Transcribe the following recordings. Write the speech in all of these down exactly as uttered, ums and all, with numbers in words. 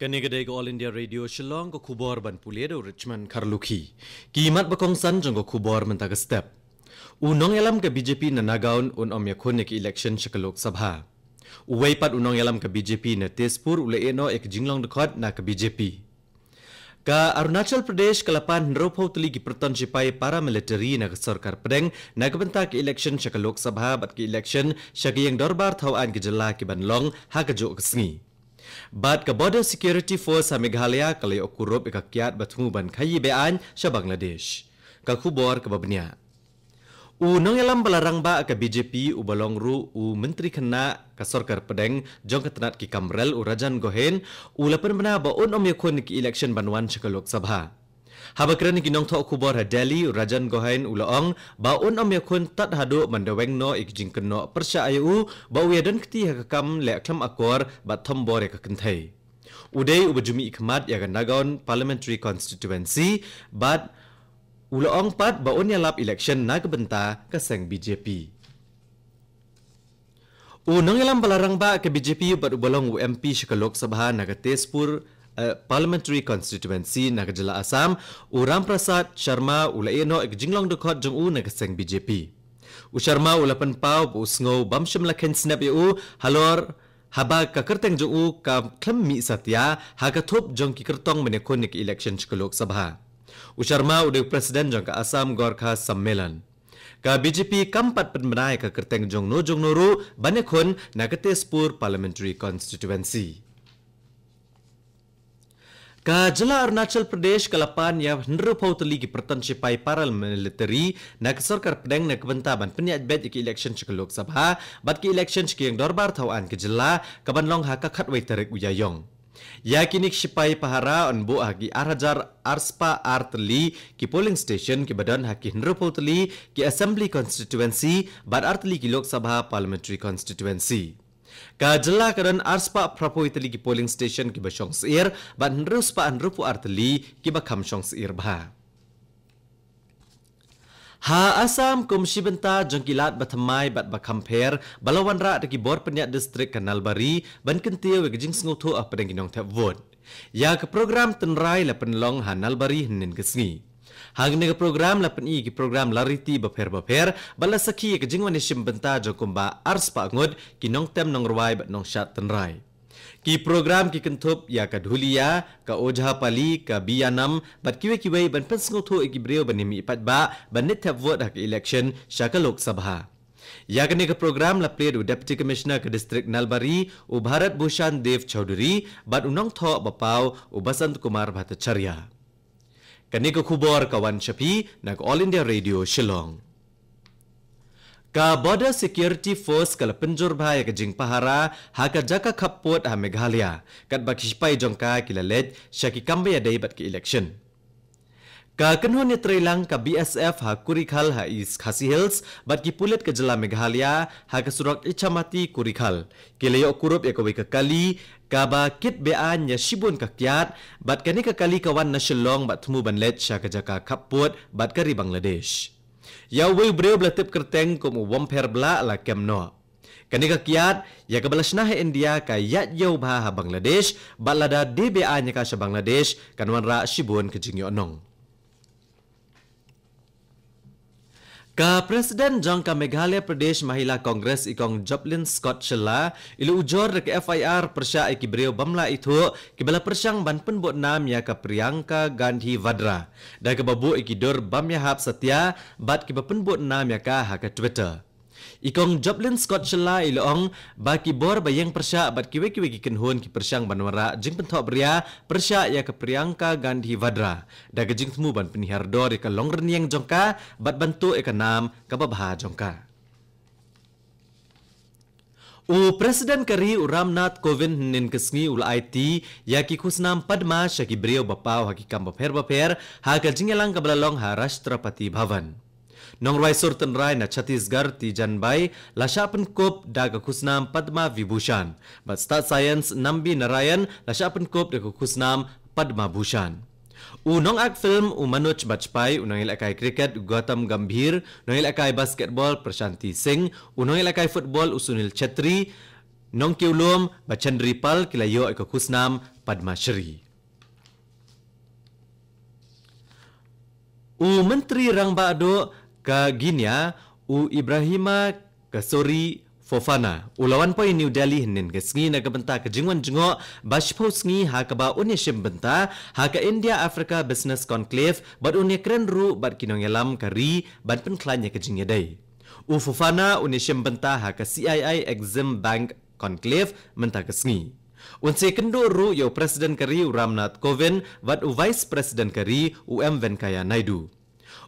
Kane ka dei ka All India Radio Shillong, ka khubor ban pule da u Richmond Kharlukhi. Ki mat ba kongsan jong ka khubor mynta ka step. U nongïalam ka B J P na Nagaon un ym ïakhun ïa ka election sha ka Lok Sabha. Uwei pat u nongïalam ka B J P na Tezpur u la ïehnoh ïa ka jinglong dkhot na ka B J P. Ka Arunachal Pradesh ka la pan hynriewphew tylli ki pyrton shipai paramilitary na ka sorkar pdeng na ka bynta ka election sha ka Lok Sabha bad ka election sha ka ïing dorbar thaw aiñ ka jylla ki ban long ha kajuh ka sngi. Bad ka Border Security Force ha Meghalaya ka la ïoh kurup ïa ka kiad ba thmu ban khaïi be-aiñ sha Bangladesh. Ka khubor kaba bniah. U nongïalam ba la rangbah ka B J P uba long ruh u Myntri Khynnah ka sorkar pdeng jong ka tnat ki kam rel u Rajan Gohein u la pynbna ba un ym ïakhun ïa ka election ban wan sha ka Lok Sabha. Haba kren ïa ki nongthoh khubor ha Delhi u Rajan Gohein u la ong ba un ym ïakhun tad haduh ban da weng noh ïa ki jingkynnoh pyrshah ïa u ba u ïadon kti ha ka kam leh khlem akor bad thombor ïa ka kynthei. U dei uba ju mihkhmat ïa ka Nagaon Parliamentary Constituency bad u la ong pat ba un ïalap election na ka bynta ka seng B J P. U nongïalam ba la rangbah ka B J P bad uba long u M P sha ka Lok Sabha na ka Tezpur, eh, Parliamentary Constituency na ka jylla Assam, u Ramprasad Sharma u la ïehnoh ïa ka jinglong dkhot jong u na ka seng B J P. U Sharma u la pynpaw ba u sngew bym shym la kheiñ snep ïa u halor haba ka kyrteng jong u ka khlem mih satia ha ka thup jong ki kyrtong ban ïakhun ïa ka election sha ka Lok Sabha. U Sharma u dei u President jong ka Assam Gorkha Sammelan. Ka B J P kam pat pynbna ïa ka kyrteng jongno jongno ruh ban ïakhun na ka Tezpur Parliamentary Constituency. Ka jylla Arunachal Pradesh ka la pan ïa hynriewphew tylli ki pyrton shipai paramilitary na ka sorkar pdeng na ka bynta ban pynïaid beit ïa ka election sha ka Lok Sabha bad ka election sha ka ïing dorbar thaw aiñ ka jylla ka ban long ha ka khatwei tarik u Ïaïong. Ïa kine ki shipai pahara yn buh ha ki ar hajar ar spah ar tylli ki polling station kiba don ha ki hynriewphew tylli ki assembly constituency bad ar tylli ki Lok Sabha parliamentary constituency. Ka jylla ka don ar spah phraphew tylli ki polling station kiba shong syiar bad hynriew spah hynriewphew ar tylli kiba kham shong syiar bha. Ha Assam kum shi bynta jong ki lad ba thymmai bad ba kham pher ba la wanrah da ki bor pynïaid district ka Nalbari ban kyntiew ïa ka jingsngewthuh hapdeng ki nongthep vote. Ïa ka program tynrai la pynlong ha Nalbari hynnin ka sngi. Hangne ka program la pyni ki program lariti bapher bapher bad la sakhi ïa ka jingwan shim bynta jong kumba ar spah ngut ki nongtem nongrwai bad nongshad tynrai. Ki program ki kynthup ïa ka Dhulia, ka Ojhapali, ka Biyanam bad kiwei kiwei ban pynsngewthuh ïa ki briew ban ïamih paidbah ban leit thep vote ha ka election sha ka Lok Sabha. Ïa kane ka program la plie da u Deputy Commissioner ka District Nalbari, u Bharat Bhushan Dev Chowdhury bad u nongthoh ba paw u Basant Kumar Bhattacharya. Kane ka khubor ka wan sha phi na ka All India Radio Shillong. Ka Border Security Force ka la pynjur bha ïa ka jingpahara ha ka jaka khappud ha Meghalaya katba ki shipai jong ka ki la leit sha ki kam ba ïadei bad ka election. Ka kynhun ïatreilang ka B S F ha Kurikhal ha East Khasi Hills bad ki pulit ka jylla Meghalaya ha ka surok Ichamati Kurikhal ki la ïoh kurup ïa kawei ka kali kaba kit be-aiñ ïa shibun ka kiad bad kane ka kali ka wan na Shillong bad thmu ban leit sha ka jaka khappud bad ka ri Bangladesh. Ïa uwei u briew ba la tip kyrteng kum u Womper Blah la kem noh. Kane ka kiad ïa kaba la shna ha India ka ïaid ïew bha ha Bangladesh bad lada die be-aiñ ïa ka sha Bangladesh kan wanrah shibun ka jingïohnong. Ka President jong ka Meghalaya Pradesh Mahila Congress i Kong Joplin Scott Shylla i la ujor da ka F I R pyrshah ïa ki briew bym lah ithuh kiba la pyrshang ban pynbud nam ïa ka Priyanka Gandhi Vadra da kaba buh ïa ki dur bym ïahap satia bad kiba pynbud nam ïa ka ha ka Twitter. I Kong Joplin Scott Shylla i la ong ba ki bor ba ïeng pyrshah bad kiwei kiwei ki kynhun ki pyrshang ban wanrah jingpynthohbria pyrshah ïa ka Priyanka Gandhi Vadra da ka jingthmu ban pynhiar dor ïa ka longrynïeng jong ka bad ban tuh ïa ka nam kaba bha jong ka. U President ka ri u Ramnath Kovind hynnin ka sngi u la aiti ïa ki khusnam Padma sha ki briew ba paw ha ki kam bapher bapher ha ka jingïalang kaba la long ha Rashtrapati Bhavan. Nongrwai sur tynrai na Chhattisgarh Tijan Bai la shah pynkup da ka khusnam Padma Vibhushan bad Stad Science Nambi Narayan la shah pynkup da ka khusnam Padma Bhushan. U nong-act film u Manoj Bajpayee, u nongïalehkai cricket u Gautam Gambhir, u nongïalehkai basketball Prashanti Singh, u nongïalehkai football u Sunil Chhetri, nongkiew lum Bachendri Pal ki la ïoh ïa ka khusnam Padma Shri. U Myntri Rangbah Duh ka Guinea, u Ibrahima Kassory Fofana, u la wan poi New Delhi hynnin ka sngi na ka bynta ka jingwan jngoh ba shiphew sngi ha kaba un ïashim bynta ha ka India Africa Business Conclave bad un ïakren ruh bad ki nongïalam ka ri ban pynkhlaiñ ïa ka jingïadei. U Fofana un ïashim bynta ha ka C I I Exim Bank Conclave mynta ka sngi. Un sa ïakynduh ruh ïa u President ka ri u Ramnath Kovind bad u Vice President ka ri u M Venkaiah Naidu.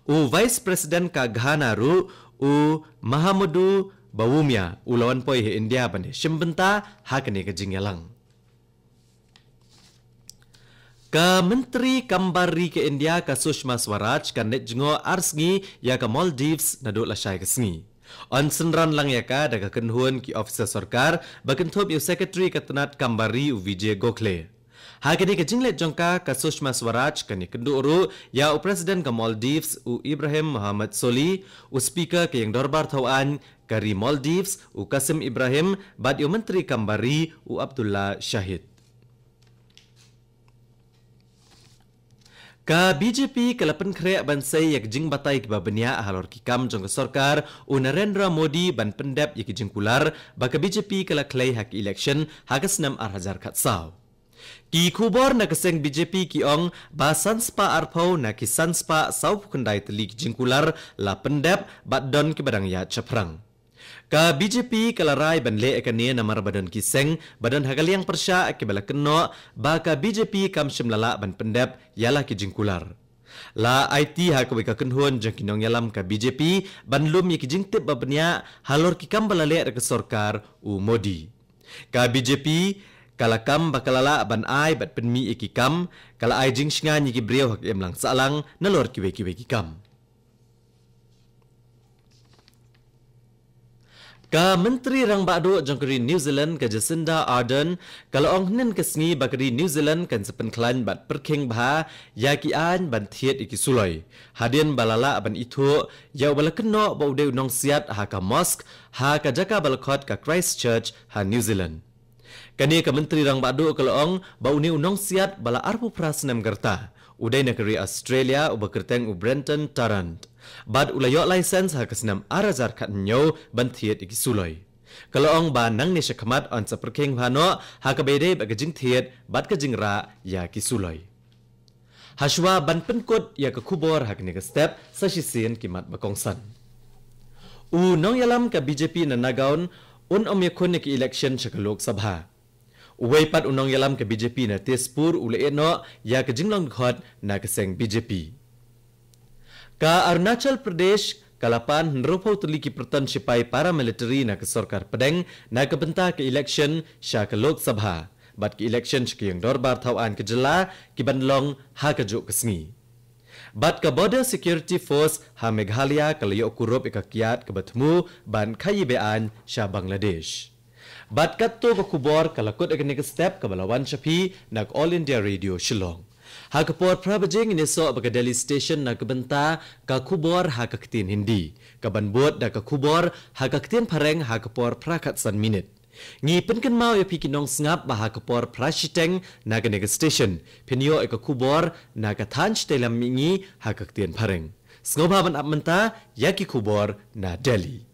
U Vice President ka Ghana ruh u Mahamudu Bawumia u la wan poi ha India ban ïashim bynta ha kane ka jingïalang. Ka Myntri Kam Bar Ri ka India ka Sushma Swaraj kan leit jngoh ar sngi ïa ka Maldives naduh lashai ka sngi. Yn synran lang ïa ka da ka kynhun ki officer sorkar ba kynthup ïa u Secretary ka tnad kam bar ri u Vijay Gokhale. Ha kane ka jingleit jong ka, ka Sushma Swaraj kan ïakynduh ruh ïa u President ka Maldives u Ibrahim Mohamed Solih, u Speaker ka Ïing Dorbar Thawaiñ ka ri Maldives u Qasim Ibrahim bad ïa u Myntri Kam Bar Ri u Abdullah Shahid. Ka B J P ka la pynkhreh ban sei ïa ka jingbatai kiba bniah halor ki kam jong ka sorkar u Narendra Modi ban pyndep ïa ki jingkular ba ka B J P ka la khlei ha ka election ha ka snem ar hajar khatsaw. Ki khubor na ka seng B J P ki ong ba san spah arphew na ki san spah sawphew khyndai tylli ki jingkular la pyndep bad don kiba dang ïaid shaphrang. Ka B J P ka la rai ban leh ïa kane namar ba don ki seng ba don ha ka liang pyrshah kiba la kynnoh ba ka B J P kam shym la lah ban pyndep ïa la ki jingkular. La aiti ha kawei ka kynhun jong ki nongïalam ka B J P ban lum ïa ki jingtip ba bniah halor ki kam ba la leh da ka sorkar u Modi. Ka B J P ka la kam ba ka la lah ban ai bad pynmih ïa ki kam, ka la ai jingshngaiñ ïa ki briew ha ka imlang sahlang nalor kiwei kiwei ki kam. Ka Myntri Rangbah Duh jong ka ri New Zealand ka Jacinda Ardern ka la ong hynnin ka sngi ba ka ri New Zealand kan sa pynkhlaiñ bad pyrkhing bha ïa ki aiñ ban thied ïa ki suloi, hadien ba la lah ban ithuh ïa uba la kynnoh ba u dei u nongsiat ha ka mosque ha ka jaka ba la khot ka Christchurch ha New Zealand. Kane ka Myntri Rangbah Duh ka la ong ba une u nongsiat ba la arphew phra snem ka rta u dei na ka ri Australia uba kyrteng u Brenton Tarrant bad u la ïoh license ha ka snem ar hajar khathynñiew ban thied ïa ki suloi. Ka la ong ba nangne shakhmat yn sa pyrkhing bha noh ha kaba ïadei bad ka jingthied bad ka jingrah ïa ki suloi. Hashwa ban pynkut ïa ka khubor ha kane ka step, sa shisien ki mat ba kongsan. U nongïalam ka B J P na Nagaon un ym ïakhun ïa ka election sha ka Lok Sabha. Uwei pat u nongïalam ka B J P na Tezpur u la ïeh noh ïa ka jinglong dkhot na ka seng B J P. Ka Arunachal Pradesh ka la pan hynriewphew tylli ki pyrton shipai paramilitary na ka sorkar pdeng na ka bynta ka election sha ka Lok Sabha bad ka election sha ka Ïing Dorbar Thawaiñ ka jylla ki ban long ha kajuh ka sngi. Bad ka Border Security Force ha Meghalaya ka la ïoh kurup ïa ka kiad kaba thmu ban khaïi be-aiñ sha Bangladesh. Bad katto ka khubor ka la kut ïa kane ka step kaba la wan sha phi na ka All India Radio Shillong. Ha ka por phra baje ngin ïasoh bad ka Delhi Station na ka bynta ka khubor ha ka ktien Hindi, ka ban bud da ka khubor ha ka ktien Phareng ha ka por phra khatsan minit. Ngi pynkynmaw ïa phi ki nongsngap ba ha ka por phra shiteng na kane ka station phin ïoh ïa ka khubor na ka thaiñ shatei lam mihngi ha ka ktien Phareng. Sngewbha ban ap mynta ïa ki khubor na Delhi.